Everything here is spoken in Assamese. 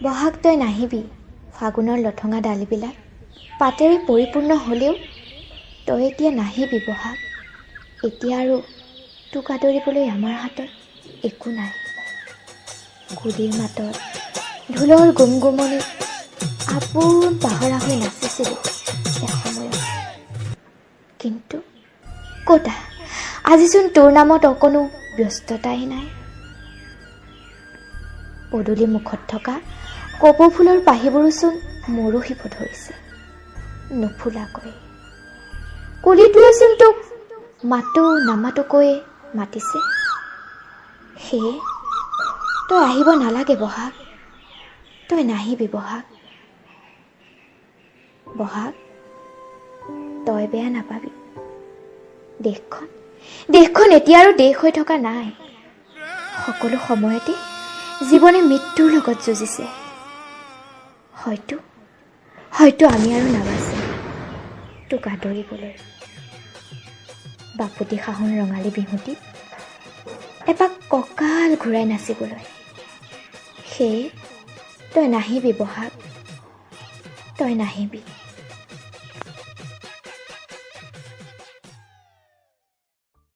বহাগ, তই নাহিবি। ফাগুনৰ লঠঙা ডালবিলাক পাতেৰে পৰিপূৰ্ণ হ'লেও তই এতিয়া নাহিবি বহাগ। এতিয়া আৰু তোক আদৰিবলৈ আমাৰ হাতত একো নাই। কুলিৰ মাতত, ঢোলৰ গুমগুমনিত আপোন পাহৰা হৈ নাচিছিলোঁ এসময়ত। কিন্তু ক'তা, আজিচোন তোৰ নামত অকণো ব্যস্ততাই নাই। পদূলি মুখত থকা কপৌ ফুলৰ পাহিবোৰোচোন মৰহিব ধৰিছে নুফুলাকৈ। কুলিটোৱেচোন তোক মাতো নামাতোকৈয়ে মাতিছে। সেয়ে তই আহিব নালাগে বহাগ, তই নাহিবি বহাগ। বহাগ, তই বেয়া নাপাবি। দেশখন এতিয়া আৰু দেশ হৈ থকা নাই। সকলো সময়তে জীৱনে মৃত্যুৰ লগত যুঁজিছে। হয়তো আমি আৰু নাবাচিম তোক আদৰিবলৈ। বাপতি সাহোন ৰঙালী বিহুটিত এপাক কঁকাল ঘূৰাই নাচিবলৈ। সেয়ে তই নাহিবি বহাগ, তই নাহিবি।